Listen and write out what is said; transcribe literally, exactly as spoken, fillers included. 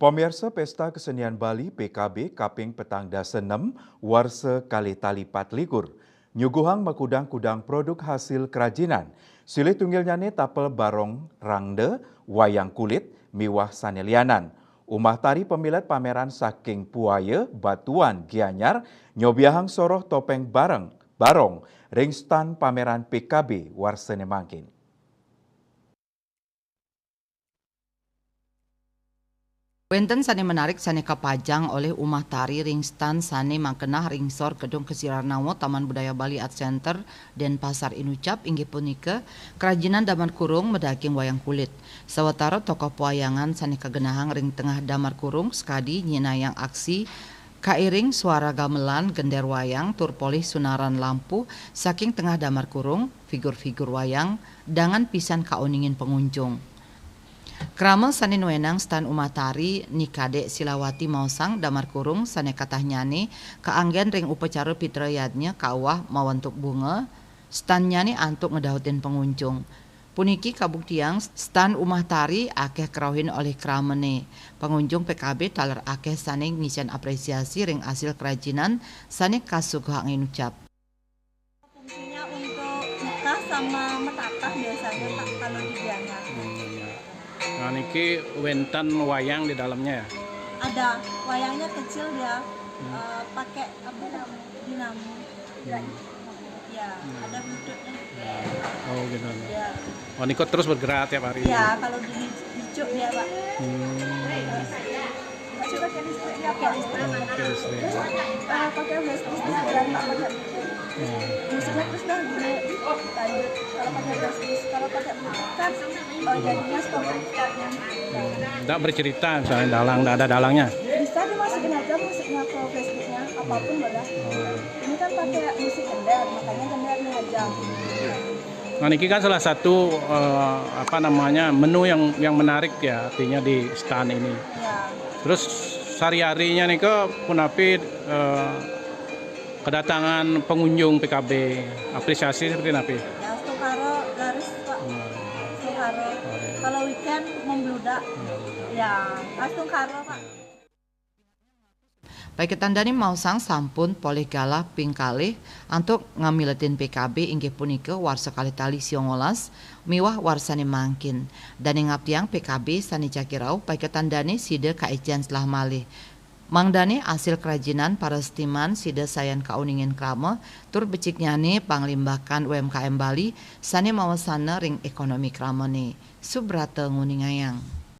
Pamirsa, Pesta Kesenian Bali P K B kaping petang dasa enem warsa kalih tali patlikur nyuguhang makudang-kudang produk hasil kerajinan. Silih tunggilnyane tapel barong rangda, wayang kulit, miwah sane lianan. Umah tari pamilet pameran saking Puaya, Batuan, Gianyar, nyobiahang soroh topeng bareng, barong ring stan pameran P K B warsane mangkin. Wenten sane menarik sane kapajang olih Umah Tari ring stan sane mangkenah ring sor Gedung Kesirarnawa Taman Budaya Bali Art Center, Denpasar Inucap, inggih punika kerajinan damar kurung madaging wayang kulit. Sawatara tokoh pawayangan sane kagenahang ring tengah damar kurung sakadi nyinayang aksi, kairing suara gamelan gender wayang tur polih sunaran lampu saking tengah damar kurung, figur-figur wayang dangan pisan kauningin pangunjung. Krama sane nuenang stan Umah Tari Ni Kadek Silawati maosang damar kurung sane katahnyane kaanggen ring upacara pitra yadnya kawah mawentuk bunga, stannyane antuk ngedahutin pangunjung. Puniki kabuktiang stan Umah Tari akeh krauhin olih kramane. Pangunjung P K B taler akeh sane ngicen apresiasi ring asil kerajinan sane kasuguhang Inucap. Fungsinya untuk nikah sama metakah biasanya, Pak, kalau di Gianyar. Nah, niki wenten wayang di dalamnya ya? Ada, wayangnya kecil dia, eh, pakai apa namanya, dinamo. Ya, ada bluetoothnya. Oh gitu. Ya, Oh, niko terus bergerak tiap hari. Ya, kalau di dicuk dia, Pak. Hmm. Masih pakai listrik ya, pakai listrik. Oke, listrik. Kalau pakai flash disk bisa jalan, Pak, pakai bluetooth. Ya. Musiknya terus dah gini, lanjut. Kalau pakai flash disk, kalau pakai bluetooth kan, oh, jadinya stop recordnya. Nggak bercerita misalnya dalang, nggak ada dalangnya. Bisa dimasukin aja musiknya ke flash disknya, apapun boleh. Ini kan pakai musik gender, makanya gendernya aja. Nah, niki kan salah satu eh, apa namanya, menu yang yang menarik ya, artinya di stan ini. Ya, Terus sehari-harinya nika punapi, eh, kedatangan pengunjung P K B, apresiasi seperti napi? Ya, astungkara laris, Pak. Astungkara. Kalau weekend membludak. Ya, astungkara, Pak. Paiketan dane maosang sampun polih galah ping kalih antuk ngamiletin P K B, inggih punika warsa kalih tali siongolas miwah warsane mangkin. Dane ngaptiang P K B sane jagi rauh paiketan dane sida kaecen selah malih. Mangdane asil kerajinan para seniman sida sayan kauningin krama tur beciknyane panglimbakan U M K M Bali sane mawasana ring ekonomi kramane. Subrata nguningayang.